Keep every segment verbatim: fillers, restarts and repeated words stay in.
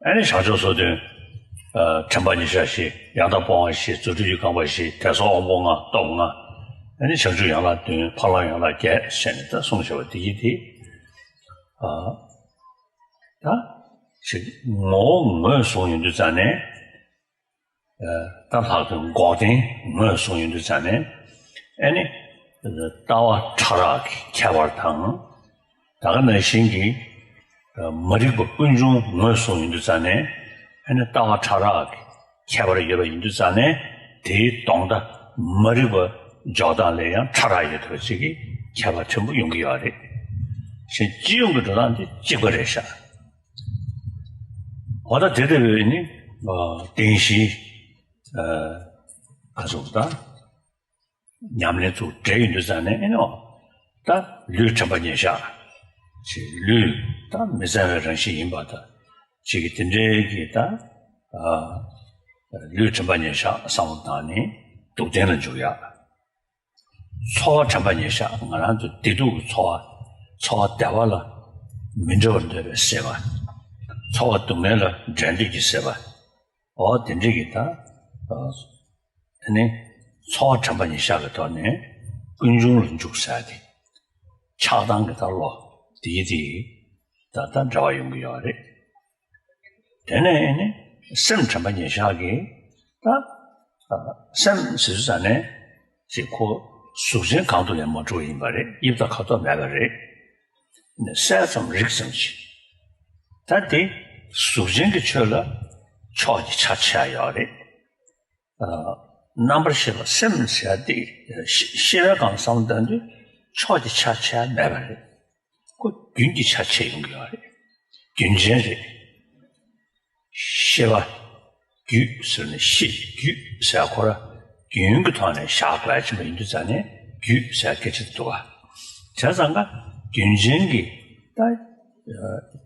ཨ་ནི་བྱང་ཆུབ་སོ་བདུན། ཨ། དྲན་པ་ཉེར་བཞག་བཞི། ཡང་དག་སྤོང་བ་བཞི། རྫུ་འཕྲུལ་གྱི་རྐང་པ་བཞི། དད་སོགས་དབང་པོ་ལྔ། སྟོབས་ལྔ། ཨ་ནི་བྱང་ཆུབ་ཡན་ལག་བདུན། འཕགས་ལམ་ཡན་ལག་བརྒྱད་ཟེར་ནས་ད་གསུངས་བཞག་པ་དེ་ཡིན་ཏེ། ཨ། ད་ཅིག་ངོ་བོ་ངོས་བཟུང་ཡོང་དུས་ཙང་ནས། ཨ། ད་ལྷག་དོན་འགོག་བདེན་ངོས་བཟུང་ཡོང་དུས་ཙང་ནས། ཨ་ནི་ལྟ་བ་ཕྲ་རགས་ཀྱི་ཁྱད་པར་དང་། ད་ག་ནང་བཞིན་གྱི་མ་རིག་པ་ཀུན་འབྱུང་ངོས་བཟུང་ཡོང་དུས་ཙང་ནས། ཨ་ནི་ལྟ་བ་ཕྲ་རགས་ཀྱི་ཁྱད་པར་ཡོད་པ་ཡིན་དུས་ཙང་ནས། དེའི་ལྡོག་ཟླ་མ་རིག་པ་འཇོག་སྟངས་ལས་ཡང་ཕྲ་རགས་ཡོད་པ་ཅིག་གི་ཁྱད་པར་ཕྲན་བུ་ཡོང་གི་ཡོད་རེད། གཞན་སྤྱི་ཡོངས་ཀྱི་འགྲོ་སྟངས་འདི་གཅིག་པ་རེད་ཤག་འོ་ད་དེ་ལྟ་བུའི་ནི། ཨ། བདེན་བཞིའི། ཨ། ག་ཟེར་དགོས་ད། ཉམས་ལེན་ཚུར་འབྲེལ་ཡོང་དུས་ཙང་ནས། ཨེ་ནོ། ད་ལུས་དྲན་པ་ཉེར་བཞག་ཅིག་ལུས་ད་མི་གཙང་བའི་རང་བཞིན་ཡིན་པ་དང་། ཅིག་གི་དེ་འདྲའི་གི་ད། ཨ། ལུས་དྲན་པ་ཉེར་བཞག་བསམ་བློ་བཏང་ནས་སྡུག་བདེན་ལ་འཇུག་ཡག་ཚོར་བ་དྲན་པ་ཉེར་བཞག་ང་རང་ཚོ་བདེ་སྡུག་གི་ཚོར་བ། ཚོར་བ་བདེ་བ་ལ་མི་འབྲལ་བར་འདོད་པའི་སྲེད་པ། ཚོར་བ་སྡུག་བསྔལ་ལ་འབྲལ་འདོད་ཀྱི་སྲེད་པ། འོ་དེ་འདྲ་གི་ད། ཨ། ཨ་ནི་ཚོར་བ་དྲན་པ་ཉེར་བཞག་གི་ཐོག་ནས་ཀུན་འབྱུང་ལ་འཇུག་ཟེར་ཏེ། ཆགས་སྡང་གི་ད་བློ་དེའི་དེ་ད་ད་འབྲེལ་བ་ཡོང་གི་ཡོད་རེད། དེ་ནས་ཨ་ནི་སེམས་དྲན་པ་ཉེར་བཞག་གི་ད། ཨ། སེམས་ཟེར་དུས་ཙང་ནས་ཅིག་ཁོ་གཟུགས་ཅན་གང་དུ་ཡང་མ་གྲུབ་པ་ཡིན་པ་རེད། དབྱིབས་དང་ཁ་དོག་མེད་པ་རེད། ནས་གསལ་ཙམ་རིག་ཙམ་ཅིག་ད་དེ་གཟུགས་ཅན་གྱི་ཆོས་ལ་ཕྱོགས་ཀྱི་ཆ་ཕྱེ་ཡག་ཡོད་རེད། ཨ། རྣམ་པར་ཤེས་པ་སེམས་ཟེར་ཡག་དེ་ཤེས་པའི་སྒང་བསམ་བློ་བཏང་དུས་ཕྱོགས་ཀྱི་ཆ་ཕྱེ་ཡག་མེད་པ་རེད། ཁོ་རྒྱུན་གྱི་ཆ་ཕྱེ་ཡོང་གི་ཡོད་རེད། རྒྱུན་ཅན་རེད། ཤེས་པ་རྒྱུད་ཟེར་ནས་ཤེས་རྒྱུད་ཟེར་ཁོ་ར་རྒྱུན་གྱི་ཐོག་ནས་བཞག་དགོས་ཡག་ཅིག་མ་ཡིན་དུས་ཙང་ནས་རྒྱུད་ཟེར་སྐད་ཆ་འདུག་ག་བྱས་ཙང་ཀ་རྒྱུན་ཅན་གྱི་ད།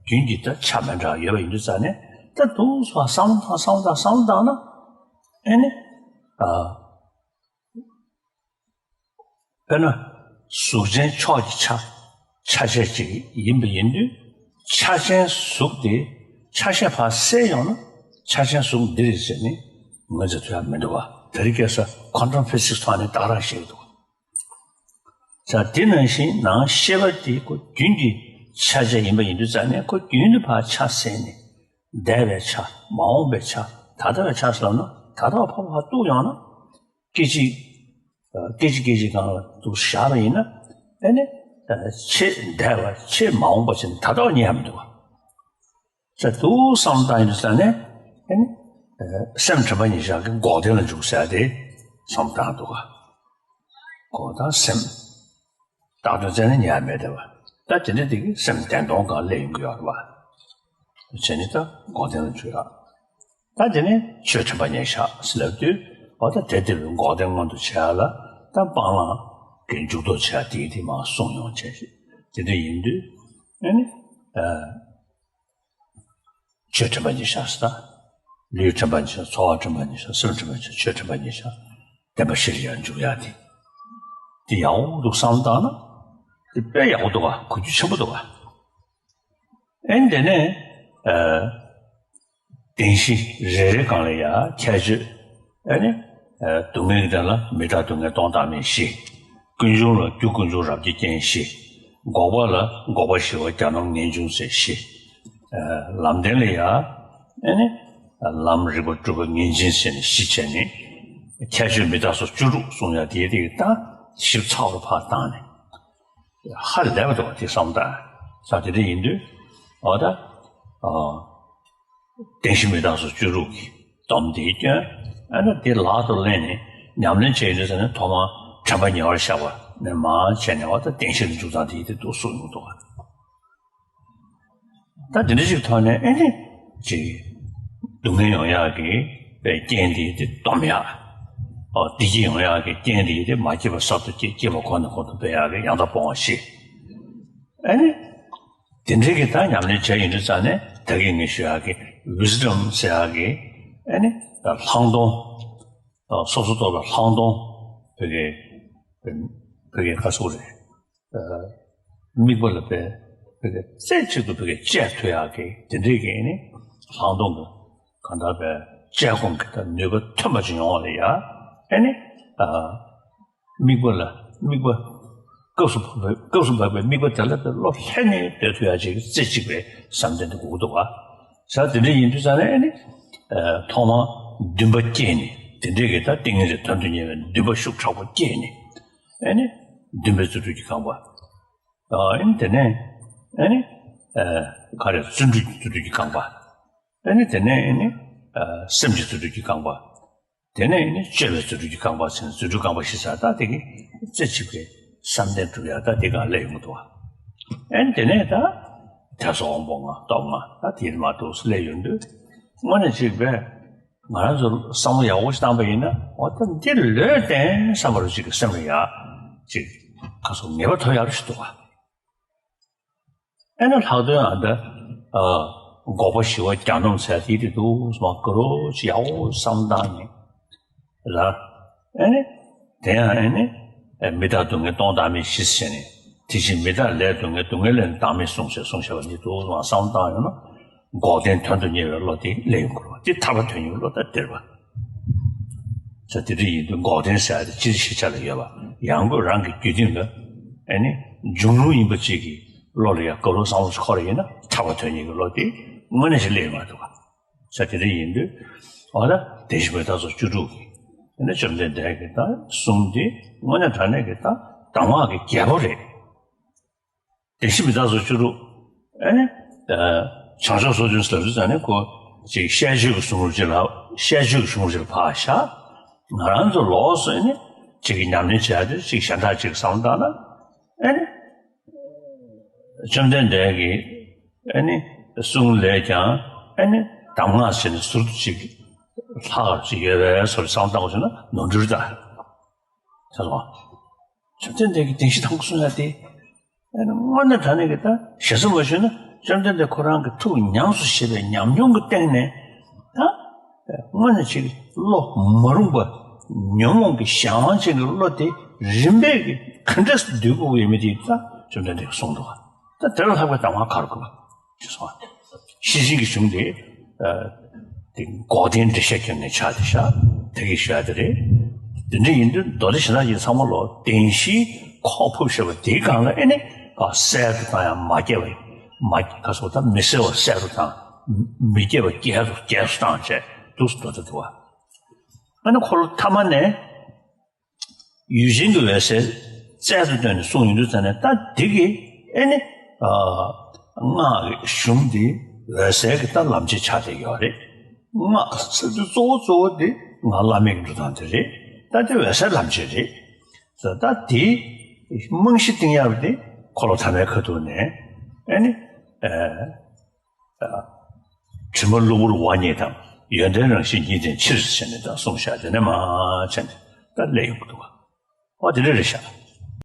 རྒྱུན་གྱི་ད་ཆ་མི་འདྲ་བ་ཡོད་པ་ཡིན་དུས་ཙང་ནས། ད་འདུག་སེ་བསམ་བློ་བཏང་བསམ་བློ་བཏང་བསམ་བློ་བཏང་ན། ཨེ་ནི། ཨ། དཔེར་ན། གཟུགས་ཅན་ཕྱོགས་ཀྱི་ཆ་ཆ་ཤས་ཅིག་ཡིན་པ་ཡིན་དུས། ཆ་ཅན་གཟུགས་དེ་ཆ་ཤས་ཕར་བསལ་ཡོང་ན་ཆ་ཅན་གཟུགས་འདི་རེད་ཟེར་ནས་ངོས་འཛིན་ཐུབ་ཡག་མི་འདུག་བ། དེ་རིང་ཁ་སང་ཁོ་ཊམ་ཕི་སིག་སི་ཐོག་ནས་ད་ག་རང་བཤད་ཀྱི་འདུག་བ། ད་དེ་ནང་བཞིན་ནང་ཤེས་པ་དེ་ཁོ་རྒྱུན་གྱི་ཆ་བྱད་ཡིན་པ་ཡིན་དུས་ཙང་ནས། ཁོ་རྒྱུན་དུ་ཕར་ཆ་བསལ་ནས། འདས་པའི་ཆ། མ་འོངས་པའི་ཆ། ད་ལྟ་བའི་ཆ་ཟེར་ན། ད་ལྟ་བ་ཕར་ཕར་གཏུགས་ཡོང་ན། སྐད་ཅིག་སྐད་ཅིག་སྐད་ཅིག་སྒང་ལ་འདུག་བཞག་པ་ཡིན་ན། ཨེ་ནི། ཆེས་འདས་པ་ཆེས་མ་འོངས་པ་ཆེ་ད་ལྟ་བ་རྙེད་ཡག་མི་འདུག་བ། ད་འདུག་བསམ་བཏང་ཡོང་དུས་ཙང་ནས། ཨེ་ནི། སེམས་དྲན་པ་ཉེར་བཞག་གི་འགོག་བདེན་ལ་འཇུག་ཟེར་ཏེ་བསམ་བཏང་འདུག་ག་འགོག་དང་སེམས། བཏགས་དོན་བཙལ་ན་ཉེ་བ་མེད་བསྡད་པ། ད་དེ་འདྲ་དེ་གི་སེམས་བདེན་སྟོང་སྒང་སླེབས་ཡོང་གི་ཡོད་རེད་བ། བྱས་ནས་ད་འགོག་བདེན་ལ་འཇུག་ཡག་ད་དེ་ནས་ཆོས་དྲན་པ་ཉེར་བཞག་ཟེར་ལབ་དུས། འོ་ད་དེ་དེ་བའི་འགོག་བདེན་མངོན་དུ་བྱེད་ཡག་ལ་ད་སྤང་བླང་གི་འཇུག་ལྡོག་བྱེད་ཡག་དེ་དེ་མར་གསུངས་ཡོང་བྱས། དེ་འདྲ་ཡིན་དུས། ཨེ་ནི། ཨ། ཆོས་དྲན་པ་ཉེར་བཞག་ཟེར་ད། ལུས་དྲན་པ་ཉེར་བཞག་ཚོར་བ་དྲན་པ་ཉེར་བཞག་སེམས་དྲན་པ་ཉེར་བཞག་ཆོས་དྲན་པ་ཉེར་བཞག་བདེན་པ་བཞི་ལ་ཡར་འཇུག་ཡག་དེ། དེ་ཡག་པོ་འདུག་བསམ་བཏང་ན། དེ་དཔེ་ཡག་པོ་འདུག་ག་གོ་རྒྱུ་ཆེན་པོ་འདུག་ག་ཨེ་ནི་དེ་ནས། ཨ། བདེན་བཞི་རེ་རེ་སྒང་ལ་ཡ་ཁྱད་ཆོས། ཨ་ནི། ཨ། སྡུག་བསྔལ་གྱི་དོན་ལ་མི་རྟག་སྡུག་བསྔལ་སྟོང་བཏགས་མིན་བཞི། ཀུན་འབྱུང་ལ་རྒྱུ་ཀུན་འབྱུང་རབ་རྒྱས་རྐྱེན་བཞི། འགོག་པ་ལ་འགོག་པ་ཞི་བ་གྱ་ནོམ་ངེས་འབྱུང་ཟེར་བཞི། ཨ། ལམ་བདེན་ལ་ཡ། ཨ་ནི། ལམ་རིག་པ་སྒྲུབ་པ་ངེས་འབྱིན་ཟེར་ནས་བཞི་བྱས་ནས། ཁྱད་ཆོས་མི་རྟག་སོགས་བཅུ་དྲུག་གསུངས་ཡག་དེ་དེ་ད་ཞིབ་ཚགས་པོ་ཕར་བཏང་ནས། ཧ་ལས་པ་འདུག་བ་དེ་བསམ་བཏང་། ས་དེ་འདྲ་ཡིན་དུས། འོ་ད། ཨ། བདེན་བཞི་མི་རྟག་སོགས་བཅུ་དྲུག་གི་སྡོམ་དེའི་སྐྱོན། ཨ་ནི་དེ་ལག་ཏུ་ལེན་ནས་ཉམས་ལེན་བྱས་ཡོང་དུས་ཙང་ནས། ཐོག་མར་དྲན་པ་ཉེ་བར་བཞག་པ་ནས་མར་བྱས་ནས། འོ་ད་བདེན་བཞི་ལ་འཇུག་སྟངས་དེ་དེ་འདུག་གསུངས་ཡོང་འདུག་བ། ད་དེ་འདྲ་ཞིག་ཐོག་ནས། ཨེ་ནི། ཅིག་སྡུག་བསྔལ་ཡོང་ཡག་གི་པའི་རྐྱེན་དེ་དེ་སྡོམ་ཡག་ཨོ། བདེ་སྐྱིད་ཡོང་ཡག་གི་རྐྱེན་དེ་དེ་མ་སྐྱེས་པ་གསར་དུ་སྐྱེ། སྐྱེས་པ་གོང་ནས་གོང་དུ་སྤེལ་ཡག་གི་ཡང་དག་སྤོང་བ་བཞི། ཨེ་ནི། དེ་འདྲའི་གི་ད་ཉམས་ལེན་བྱས་ཡོང་དུས་ཙང་ནས། ད་གིན་ངས་ཞུ་ཡག་གི་ཝི་སི་ཌམ་ཟེར་ཡག་གི། ཨེ་ནི། ད་ལྷག་མཐོང་། ཨོ། སོ་སོ་ཐོག་ལ་ལྷག་མཐོང་། བོད་སྐད། བོད་སྐད་ཁ་སུ་རེད། ཨ། དམིགས་པ་ལ་དཔེ་བོད་སྐད་རྩེ་གཅིག་ཏུ་བོད་སྐད་བཅད་ཐུབ་ཡག་གི་དེ་འདྲའི་གི་ནི་ ལྷག་མཐོང་གི་གང་ལྟར་བའི་དཔྱད་སྒོམ་གྱི་ད་ནུས་པ་ཐོན་པ་ཅིག་ཡོང་བ་ལ་ཡ། ཨེ་ནི། ཨ། དམིགས་པ་ལ་དམིགས་པ། སྐབས་སུ་བབ་པའི་སྐབས་སུ་བབ་པའི་དམིགས་པ་དེ་ལ་བློ་ལྷན་ནེ་སྡོད་ཐུབ་ཡ་ཅིག་རྩེ་གཅིག་པའི་བསམ་གཏན་དེ་དགོས་ཀྱི་འདུག་ག་ས་དེ་འདྲ་ཡིན་དུས་ཙང་ནས་ཨེ་ནི། ཨ། ཐོག་མར་འདུན་པ་སྐྱེས་ནས་དེ་འདྲའི་གི་ད་ཏིང་ངེ་འཛིན་དོན་དུ་གཉེར་བའི་འདུན་པ་ཤུགས་དྲག་པོ་སྐྱེས་ནས། ཨེ་ནི། འདུན་པའི་རྫུ་འཕྲུལ་གྱི་རྐང་པ། ཨ། ཨེ་ནི་དེ་ནས། ཨེ་ནི། ཨ། ག་རེ། བརྩོན་འགྲུས་ཀྱི་རྫུ་འཕྲུལ་གྱི་རྐང་པ། ཨེ་ནི་དེ་ནས་ཨེ་ནི། ཨ། སེམས་ཀྱི་རྫུ་འཕྲུལ་གྱི་རྐང་པ། དེ་ནས་ཨེ་ནི་སྤྱོད་པའི་རྫུ་འཕྲུལ་གྱི་རྐང་པ་ཟེར་ནས་རྫུ་འཕྲུལ་རྐང་པ་བཞི་ཟེར། ད་དེ་གི་རྩེ་གཅིག་པའི་བསམ་གཏན་སྒྲུབ་ཡ་ད་དེ་གང་སླེབས་ཡོང་གི་འདུག་བ། ཨེ་ནི་དེ་ནས་ད་དད་སོགས་དབང་པོ་ལྔ་སྟོབས་ལྔ་ད་དེ་མ་གཏོགས་སླེབས་ཡོང་དུས། དངོས་གནས་གཅིག་པས་ང་རང་ཚོ་བསམ་བློ་ཡག་པོ་ཞིག་བཏང་པ་ཡིན་ན། འོ་ད་འདི་ལོས་བསྟན་བསམ་པ་རུ་ཅིག་གི་སེམས་ལ་ཡ་ཅིག་ག་སོ་ངེས་པ་ཐོབ་ཡག་རུ་ཞིག་འདུག་བ། ཨེ་ན་ལྷག་དོན་ཨ་ད། ཨ། འགོག་པ་ཞི་བ་གྱ་ནོམ་ཟེར་དེ་དེ་འདུག་སེ་མ་ག་རུ་ཅིག་ཡག་པོ་བསམ་བཏང་ནས། ལ། ཨེ་ནི། དེ་ཡང་ཨེ་ནི། ཨེ། མི་རྟག་སྡུག་བསྔལ་སྟོང་བདག་མེད་བཞི་ཟེར་ནས། དེ་བཞིན་མི་རྟག་ལས་སྡུག་བསྔལ། སྡུག་བསྔལ་ལས་བདག་མེད་གསུངས་ཟེར་གསུངས་བཞག་པ་འདི་འདུག་སེ་བསམ་བཏང་ཡོང་ན། འགོག་བདེན་དོན་དུ་གཉེར་བའི་བློ་དེ་སླེབས་ཡོང་གི་རེད་བ། དེ་ཐར་པ་དོན་གཉེར་བའི་བློ་ད་དེ་རེད་བ། ས་དེ་འདྲ་ཡིན་དུས་འགོག་བདེན་ཟེར་ཡ་དེ་སྤྱིར་ཤེས་བྱ་ལ་ཡོད་པ། ཡང་སྒོས་རང་གི་རྒྱུད་སྟེང་ལ། ཨེ་ནི། འབྱུང་རུང་ཡིན་པ་ཅིག་གི་བློ་ལ་ཡང་ག་རུ་བསམ་བློ་ཞིག་འཁོར་བ་ཡིན་ན་ཐར་པ་དོན་གཉེར་གྱི་བློ་དེ་དངོས་གནས་ཤིག་སླེབས་ཡོང་གི་འདུག་ག་ས་དེ་འདྲ་ཡིན་དུས། འོ་ད་བདེན་བཞི་མི་རྟག་སོགས་བཅུ་དྲུག་གི། ཨེ་ནི་བཅོམ་ལྡན་འདས་ཀྱི་ད་གསུང་དེ་དངོས་གནས་དྲང་གནས་ཀྱི་ད་གདམས་ངག་གི་རྒྱལ་པོ་རེད། བདེན་བཞི་མི་རྟག་སོགས་བཅུ་དྲུག་ཨེ་ནི། ཨ། བྱང་ཆུབ་སོ་བདུན་ཟེར་དུས་ཙང་ནས་ཁོ་ཅིག་ཤེས་བརྗོད་ཀྱི་གཞུང་ལུགས་ཅིག་ལ། ཤེས་བརྗོད་ཀྱི་གཞུང་ལུགས་ཅིག་ལ་ཕར་བཞག་ང་རང་ཚོ་ལོགས་སུ་ཨེ་ནི་ཅིག་གི་ཉམས་ལེན་བྱས་ཏེ་ཅིག་གཞན་དག་ཅིག་བསམ་བཏང་ན། ཨེ་ནི། བཅོམ་ལྡན་འདས་ཀྱི་ཨེ་ནི་གསུང་ལས་ཀྱང་ཨེ་ནི་གདམས་ངག་ཟེར་ནས་ཟུར་དུ་ཅིག་ལྷག་ཅིག་ཡོད་པའི་བཟོ་འདྲ་བསམ་བཏང་བ་བྱུང་ན་ནོར་འཁྲུལ་ད། ཆ་སོང་། བཅོམ་ལྡན་འདས་ཀྱིས་བདེན་བཞི་དང་པོ་གསུངས་ཡ་དེ། དངོས་གནས་དྲང་གནས་ཀྱི་ད་ཞེ་ས་མ་ཞུས་ན་བཅོམ་ལྡན་འདས་ཁོ་རང་གི་ཐུགས་ཉམས་སུ་བཞེས་པའི་ཉམས་མྱོང་གི་སྟེང་ནས། ད་དངོས་གནས་ཅིག་བློ་མ་རུངས་པ་ཉོན་མོངས་ཀྱི་གཞན་དབང་ཅན་གྱི་བློ་དེ་རིམ་པས་ཀྱི་ག་འདྲས་སེ་འདུལ་དགོས་ཀྱི་ཡོད་མེད་དེ་ད་བཅོམ་ལྡན་འདས་ཀྱིས་གསུངས་འདུག་ག་ད་དེ་ལས་ལྷག་པའི་གདམས་ངག་ག་རེ་དགོས་པ། ཅེས་གསུངས་པ། ཤེར་ཕྱིན་གྱི་གཞུང་དེ། ཨ། དེ་འགོག་བདེན་འགྲེལ་བཤད་ཀྱི་ངས་ཆ་དེ་བཞག་དེ་གི་ཞུ་ཡ་དེ་རེད། དེ་འདྲ་ཡིན་དུས་མདོ་སྡེ་གཞན་དག་གི་ཚང་མ་ལོ་བདེན་བཞིའི་ཁོག་ཕུབ་བཞག་པ་དེའི་སྒང་ལ་ཨེ་ནི་ག་གསལ་དུ་བཏང་ཡང་མ་སྐྱེས་པ་མ་ག་སོགས་ད་མི་གསལ་བ་གསལ་དུ་བཏང་། མི་སྐྱེས་པ་སྐྱེས་སུ་སྐྱེས་སུ་བཏང་བྱས་འདུག་སེ་འགྲོ་ད་འདུག་བ། ཨ་ནི་འཁོར་ལོ་ཐ་མ་ནས། ཡུལ་ཅན་གྱི་འོད་གསལ་རྩལ་དུ་བཏོན་ནས་གསུངས་ཡོང་དུས་ཙང་ནས་ད་འདི་གི་ཨེ་ནི། ཨ། སྔགས་ཀྱི་གཞུང་འདི་འོད་གསལ་གྱི་ད་ལམ་བྱེད་ཆགས་བསྡད་ཡོད་རེད། སྔགས་ཟེར་དུས་གཙོ་བོ་གཙོ་བོ་འདི་ངག་བླ་མེད་ཀྱི་འགྲོ་སྟངས་དེ་རེད། ད་འདི་འོད་གསལ་ལམ་བྱེད་རེད། ད་འདི་རྨང་གཞི་བཏིང་ཡག་འདི་འཁོར་ལོ་ཐ་མའི་ཁ་ཐུག་ནས་ཨེ་ནི། ཨ། དྲི་མ་གློ་བུར་བ་ཉིད་དང་། ཡོན་ཏན་རང་བཞིན་ཉིད་ལྡན་ཕྱིར་ཟེར་ནས་ད་གསུངས་བཞག་དེ་ནས་མ་བྱས་ནས་ད་སླེབས་ཡོང་གི་འདུག་བ། ཨོ་དེ་འདྲ་རེད་ཤག